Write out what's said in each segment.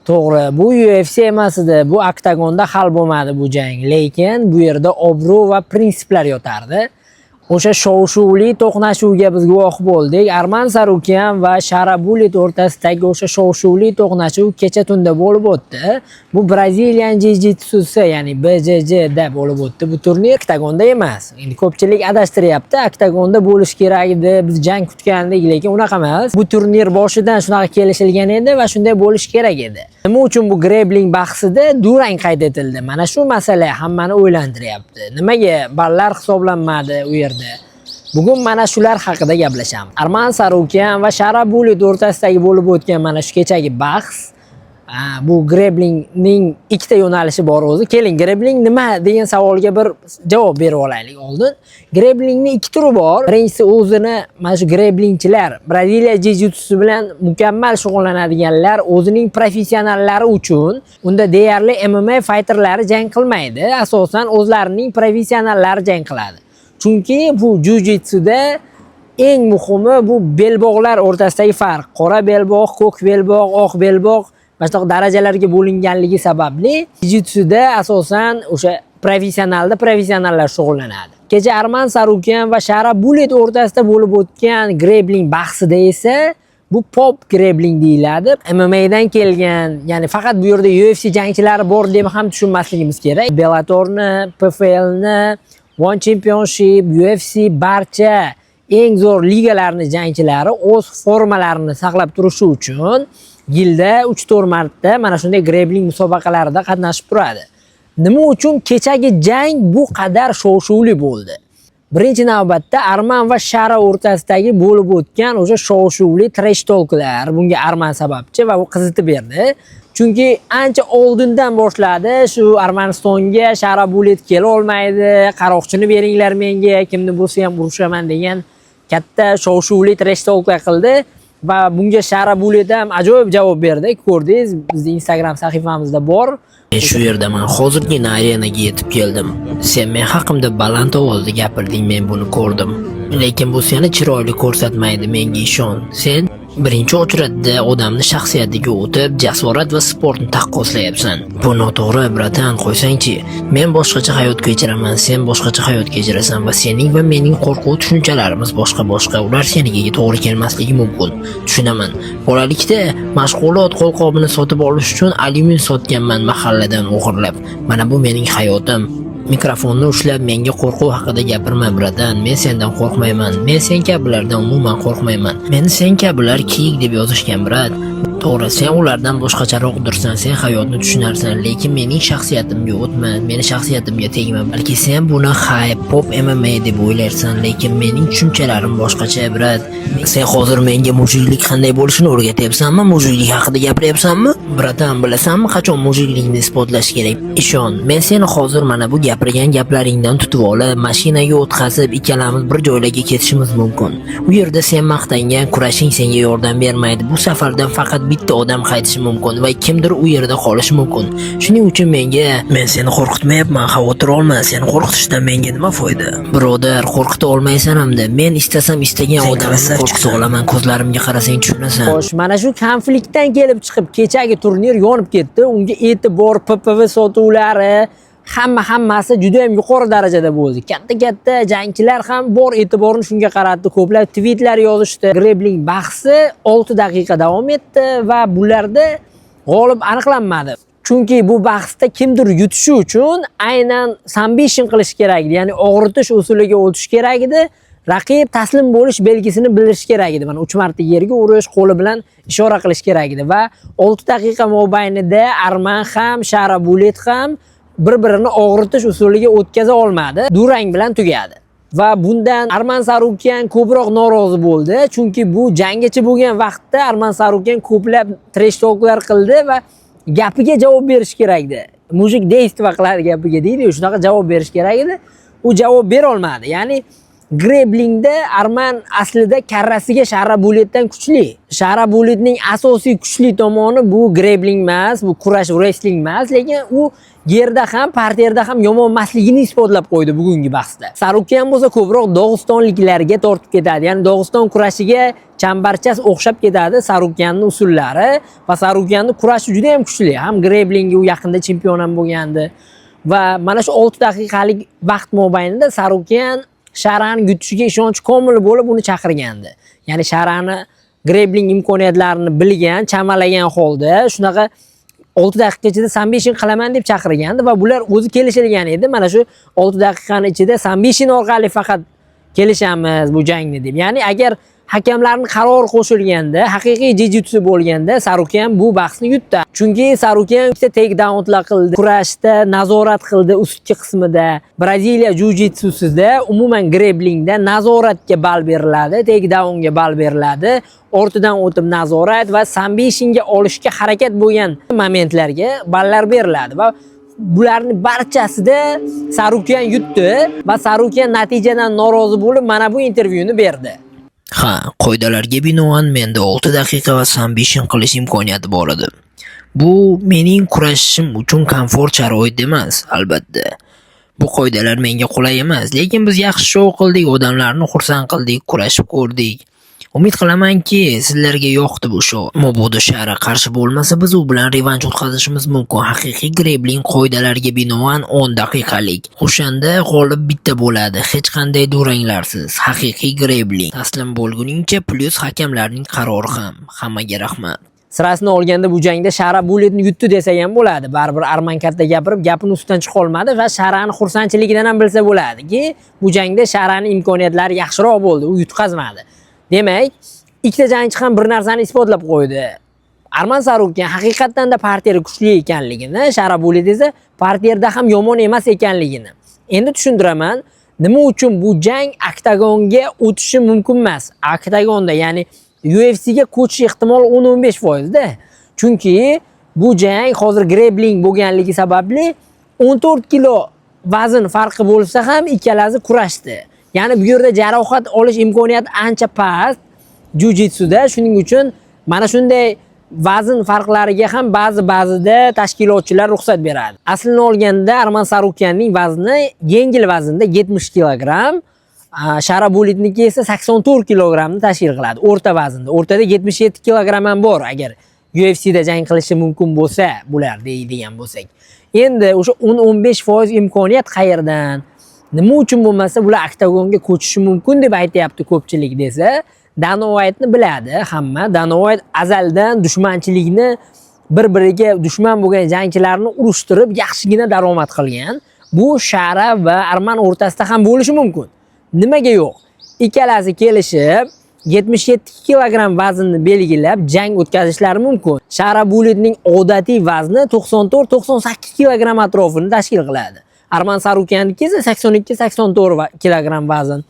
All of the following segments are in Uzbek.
To'g'ri, bu UFC emas edi, bu oktagonda hal bo'lmadi bu jang, lekin bu yerda obro' va prinsiplar yotardi. O'sha shov-shuvli to'qnashuvga biz guvoh bo'ldik. Arman Sarukyan va Shara Bulet o'rtasidagi o'sha shov-shuvli to'qnashuv kecha tunda bo'lib o'tdi. Bu Brazilian Jiu-Jitsusi, ya'ni BJJ da bo'lib o'tdi. Bu turnir oktagonda emas. Endi ko'pchilik adashtiryapti. Oktagonda bo'lishi kerak edi, biz jang kutgandik, lekin unaqa emas. Bu turnir boshidan shunaqa kelishilgan edi va shunday bo'lishi kerak edi. Nima uchun bu grebling bahsida durang qayd etildi? Mana shu masala hammani o'ylantiryapti. Nimaga ballar hisoblanmadi u yerda? Bugun mana shular haqida gaplashamiz. Arman Sarukyan va Shara Bulet o'rtasidagi bo'lib o'tgan mana shu kechagi bahs, bu greblingning ikkita yo'nalishi bor o'zi. Keling, grebling nima degan savolga bir javob berib olaylik oldin. Greblingning ikki turi bor. Birinchisi, o'zini mana shu greblingchilar, Braziliya jiu-jitsusi bilan mukammal shug'ullanadiganlar o'zining professionallari uchun. Unda deyarli MMA fighterlari jang qilmaydi. Asosan o'zlarining professionallari jang qiladi. Chunki bu jiu-jitsuda eng muhimi bu belbog'lar o'rtasidagi farq. Qora belbog', ko'k belbog', oq belbog' mana shunaqa darajalarga bo'linganligi sababli jiu-jitsuda asosan o'sha professionalda professionallar shug'ullanadi. Kecha Arman Sarukyan va Shara Bulet o'rtasida bo'lib o'tgan grebling bahsida esa bu pop grebling deyiladi. MMAdan kelgan, ya'ni faqat bu yerda UFC jangchilari bor deb ham tushunmasligimiz kerak. Bellatorni, PFLni, One Championship, UFC, barcha eng zo'r ligalarni jangchilari o'z formalarini saqlab turishi uchun yilda 3-4 marta mana shunday grebling musobaqalarida qatnashib turadi. Nima uchun kechagi jang bu qadar shov-shuvli bo'ldi? Birinchi navbatda Arman va Shara o'rtasidagi bo'lib o'tgan o'sha shov-shuvli trash talklar, bunga Arman sababchi va u qizitib berdi. Chunki ancha oldindan boshladi, shu Armanistonga Shara Bulet kela olmaydi, qaroqchini beringlar menga, kimni bo'lsa ham urushaman degan katta shov-shuvli trash talklar qildi va bunga Shara Bulet ham ajoyib javob berdi. Ko'rdingiz, bizning Instagram sahifamizda bor. Men shu yerdaman, hozirgina arenaga yetib keldim. Sen men haqimda baland ovozda gapirding, men buni ko'rdim. Lekin bu seni chiroyli ko'rsatmaydi, menga ishon. Sen birinchi очередь da odamni shaxsiyatiga o'tib, jasorat va sportni taqqoslayapsan. Bu noto'g'ri, братан, qo'ysangchi. Men boshqacha hayot kechiraman, sen boshqacha hayot kechirasan va sening va mening qo'rquv tushunchalarimiz boshqa-boshqa, ular senikiga to'g'ri kelmasligi mumkin. Tushunaman. Bolalikda mashg'ulot qo'lqobini sotib olish uchun alyumin sotganman mahalladan o'g'irlab. Mana bu mening hayotim. Mikrofonni ushlab menga qo'rquv haqida gapirma, братан. Men sendan qo'rqmayman. Men sen kabilardan umuman qo'rqmayman. Meni sen kabilar kiyik deb yozishgan, брат. To'g'ri, sen ulardan boshqacharoqdirsan, sen hayotni tushunarsan, lekin mening shaxsiyatimga o'tma, meni shaxsiyatimga tegma. Balki sen buni hype, pop MMA deb o'ylarsan, lekin mening tushunchalarim boshqacha, брат. Sen hozir menga мужик lik qanday bo'lishini o'rgatyapsanmi? Мужик lik haqida gapiryapsanmi? Братан, bilasanmi, qachon мужик likni isbotlash kerak? Ishon, men seni hozir mana bu gapirgan gaplaringdan tutib olib, mashinaga o'tqazib, ikkalamiz bir joylarga ketishimiz mumkin. U yerda sen maqtangan kurashing senga yordam bermaydi. Bu safardan faqat bitta odam qaytishi mumkin va kimdir u yerda qolishi mumkin. Shuning uchun menga, men seni qo'rqitmayapman, xavotir olma, seni qo'rqitishdan menga nima foyda? Birodar, qo'rqita olmaysan hamda. Men istasam istagan Sen odamni красавчик san. qo'rqita olaman. Ko'zlarimga qarasang, tushunasan. Xo'sh, mana shu konfliktdan kelib chiqib kechagi turnir yonib ketdi. Unga e'tibor, PPV sotuvlari, hamma hammasi juda ham yuqori darajada bo'ldi. Katta-katta jangchilar ham bor e'tiborni shunga qaratdi. Ko'plab tweetlar yozishdi. Grebling bahsi 6 daqiqa davom etdi va bularda g'olib aniqlanmadi. Chunki bu bahsda kimdir yutishi uchun aynan submission qilish kerak edi, ya'ni og'ritish usuliga o'tish kerak edi. Raqib taslim bo'lish belgisini bildirish kerak edi. Mana 3 marta yerga urish, qo'li bilan ishora qilish kerak edi va 6 daqiqa mobaynida Arman ham, Shara Bulet ham bir-birini og'ritish usuliga o'tkaza olmadi. Durang bilan tugadi. Va bundan Arman Sarukyan ko'proq norozi bo'ldi, chunki bu janggacha bo'lgan vaqtda Arman Sarukyan ko'plab trash talklar qildi va gapiga javob berish kerak edi. Мужик действие qiladi gapiga deydi, shunaqa javob berish kerak edi. U javob bera olmadi. Ya'ni Greplingda Arman aslida karrasiga Shara Bulletdan kuchli. Shara Bulletning asosiy kuchli tomoni bu grepling emas, bu kurash, wrestling emas, lekin u yerda ham, parterda ham yomon emasligini isbotlab qo'ydi bugungi bahsda. Sarukyan bo'lsa ko'proq dog'istonliklarga tortib ketadi. Ya'ni Dog'iston kurashiga chambarchas o'xshab ketadi Sarukyanning usullari va Sarukyanning kurashi juda ham kuchli. Ham greplingga u yaqinda chempion ham bo'lgandi. Va mana shu 6 daqiqalik vaqt mobaynida Sarukyan Sharani yutishiga ishonchi komil bo'lib uni chaqirgandi. Ya'ni Sharani grepling imkoniyatlarini bilgan, chamalagan holda shunaqa 6 daqiqa ichida submission qilaman deb chaqirgandi va bular o'zi kelishilgan edi. Mana shu 6 daqiqani ichida submission orqali faqat kelishamiz bu jangni deb. Ya'ni agar hakamlarning qarori qo'shilganda, haqiqiy jiu-jitsu bo'lganda Sarukyan bu bahsni yutdi. Chunki Sarukyan ikkita take downlar qildi, kurashda nazorat qildi ustki qismida. Braziliya jiu-jitsusida, umuman greplingda nazoratga ball beriladi, take downga ball beriladi. Ortidan o'tib nazorat va submissionga olishga harakat bo'lgan momentlarga ballar beriladi va bularni barchasida Sarukyan yutdi va Sarukyan natijadan norozi bo'lib mana bu intervyuni berdi. Ha, qoidalarga binoan menda 6 daqiqa va submission qilish imkoniyati bor edi. Bu mening kurashishim uchun komfort sharoit emas, albatta. Bu qoidalar menga qulay emas, lekin biz yaxshi shou qildik, odamlarni xursand qildik, kurashib ko'rdik. Umid qilamanki, sizlarga yoqdi bu shou. Mabodo Shara qarshi bo'lmasa, biz u bilan revansh o'tkazishimiz mumkin. Haqiqiy grepling qoidalariga binoan 10 daqiqalik. O'shanda g'olib bitta bo'ladi, hech qanday duranglarsiz. Haqiqiy grepling. Taslim bo'lguningcha plyus hakamlarning qarori ham. Hammaga rahmat. Sirasini olganda bu jangda Shara Bulletni yutdi desak ham bo'ladi. Baribir Arman katta gapirib, gapini ustidan chiqa olmadi va Sharani xursandchiligidan ham bilsa bo'ladiki, bu jangda Sharani imkoniyatlari yaxshiroq bo'ldi, u yutqazmadi. Demak, ikkita jangchi ham bir narsani isbotlab qo'ydi. Arman Sarukyan haqiqatdan da parteri kuchli ekanligini, Shara Bullet esa parterda ham yomon emas ekanligini. Endi tushuntiraman, nima uchun bu jang oktagonga o'tishi mumkin emas. Oktagonda, ya'ni UFCga ko'chish ehtimoli 10-15%da. Chunki bu jang hozir grepling bo'lganligi sababli 14 kilo vazn farqi bo'lsa ham ikkalasi kurashdi. Ya'ni bu yerda jarohat olish imkoniyati ancha past jiu-jitsuda. Shuning uchun mana shunday vazn farqlariga ham ba'zi-ba'zida tashkilotchilar ruxsat beradi. Aslini olganda Arman Sarukyanning vazni yengil vaznda 70 kilogramm, Shara Bulletniki esa 84 kilogrammni tashkil qiladi o'rta vaznda. O'rtada 77 kilogramm ham bor agar UFCda jang qilishi mumkin bo'lsa, bular deydigan bo'lsak. Endi o'sha 10-15% imkoniyat qayerdan? Nima uchun bo'lmasa bular oktagonga ko'chishi mumkin deb aytyapti ko'pchilik desa, Dana White'ni biladi hamma. Dana White azaldan dushmanchilikni, bir-biriga dushman bo'lgan jangchilarni urushtirib yaxshigina daromad qilgan. Bu Shara va Arman o'rtasida ham bo'lishi mumkin. Nimaga yo'q? Ikkalasi kelishib 77 kilogramm vaznni belgilab jang o'tkazishlari mumkin. Shara Bulletning odatiy vazni 94-98 kilogramm atrofini tashkil qiladi. Arman Sarukyanniki esa 82-84 kilogramm vazn.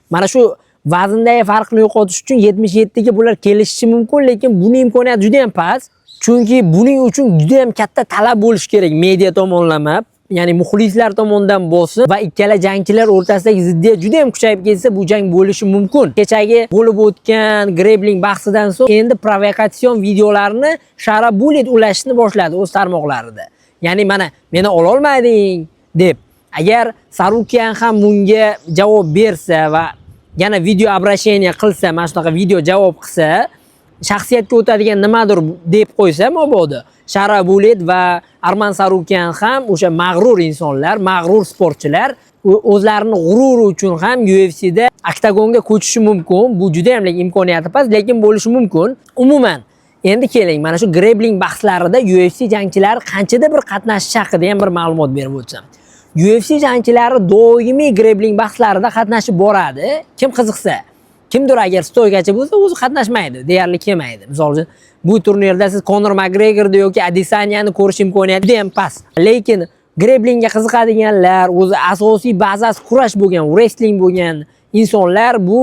Mana shu vazndagi farqni yo'qotish uchun 77 ga bular kelishishi mumkin, lekin buni imkoniyati juda ham past. Chunki buning uchun juda ham katta talab bo'lishi kerak media tomonlama, ya'ni muxlislar tomonidan bo'lsin va ikkala jangchilar o'rtasidagi ziddiyat juda ham kuchayib ketsa, bu jang bo'lishi mumkin. Kechagi bo'lib o'tgan grepling bahsidan so'ng endi provokatsion videolarni Shara Bullet ulashishni boshladi o'z tarmoqlarida. Ya'ni mana meni ololmading deb. Agar Sarukyan ham bunga javob bersa va yana video обращение qilsa, mana shunaqa video javob qilsa, shaxsiyatga o'tadigan nimadir deb qo'ysa mabodo, Shara Bullet va Arman Sarukyan ham o'sha mag'rur insonlar, mag'rur sportchilar, o'zlarini g'ururi uchun ham UFCda oktagonga ko'chishi mumkin. Bu juda ham imkoniyati past, lekin bo'lishi mumkin. Umuman, endi keling, mana shu grepling bahslarida UFC jangchilari qanchada bir qatnashishi haqida ham bir ma'lumot berib o'tsam. UFC jangchilari doimiy grepling bahslarida qatnashib boradi. Kim qiziqsa, kimdir agar стойка chi bo'lsa, o'zi qatnashmaydi, deyarli kelmaydi. Misol uchun, bu turnirda siz Konor Makgregorni yoki Adesanyani ko'rish imkoniyati juda ham past. Lekin greplingga qiziqadiganlar, o'zi asosiy bazasi kurash bo'lgan, wrestling bo'lgan insonlar bu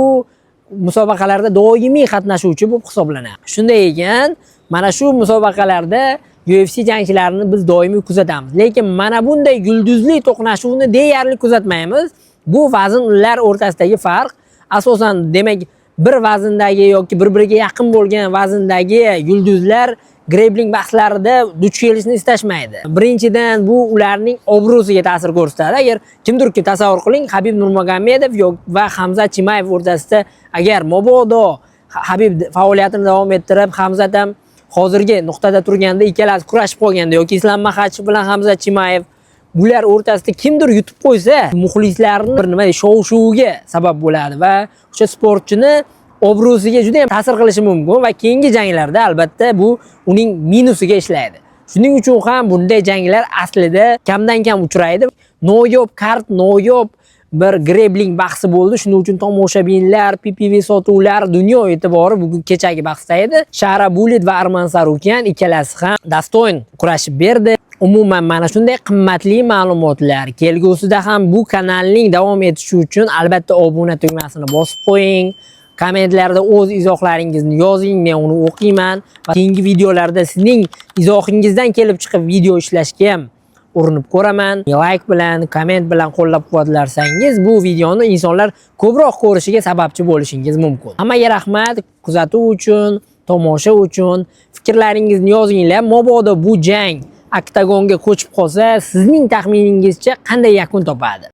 musobaqalarda doimiy qatnashuvchi bo'lib hisoblanadi. Shunday ekan, mana shu musobaqalarda UFC jangchilarini biz doimiy kuzatamiz. Lekin mana bunday yulduzli to'qnashuvni deyarli kuzatmaymiz. Bu vaznlar o'rtasidagi farq asosan, demak, bir vazndagi yoki bir-biriga yaqin bo'lgan vazndagi yulduzlar grepling bahslarida duch kelishni istashmaydi. Birinchidan, bu ularning obro'siga ta'sir ko'rsatadi. Agar kimdirki, tasavvur qiling, Habib Nurmagomedov va Hamzat Chimaev o'rtasida agar mabodo Habib faoliyatini davom ettirib, Hamzat ham hozirgi nuqtada turganda ikkalasi kurashib qolganda yoki Islom Maxachev bilan Hamzat Chimaev, bular o'rtasida kimdir yutib qo'ysa, muxlislarni bir nima shov-shuviga sabab bo'ladi va o'sha sportchini obro'siga juda ham ta'sir qilishi mumkin va keyingi janglarda albatta bu uning minusiga ishlaydi. Shuning uchun ham bunday janglar aslida kamdan kam uchraydi. Noyob kart, noyob bir grepling bahsi bo'ldi. Shuning uchun tomoshabinlar, PPV sotuvlar, dunyo e'tibori bugun kechagi bahsda edi. Shara Bulit va Arman Sarukyan ikkalasi ham достойно kurashib berdi. Umuman, mana shunday qimmatli ma'lumotlar kelgusida ham bu kanalning davom etishi uchun albatta obuna tugmasini bosib qo'ying. Kommentlarda o'z izohlaringizni yozing, men uni o'qiyman va keyingi videolarda sizning izohingizdan kelib chiqib video ishlashga ham urinib ko'raman. Layk bilan, komment bilan qo'llab-quvvatlarsangiz, bu videoni insonlar ko'proq ko'rishiga sababchi bo'lishingiz mumkin. Hammaga rahmat kuzatuv uchun, tomosha uchun. Fikrlaringizni yozinglar. Mabodo bu jang oktagonga ko'chib qolsa, sizning taxminingizcha qanday yakun topadi?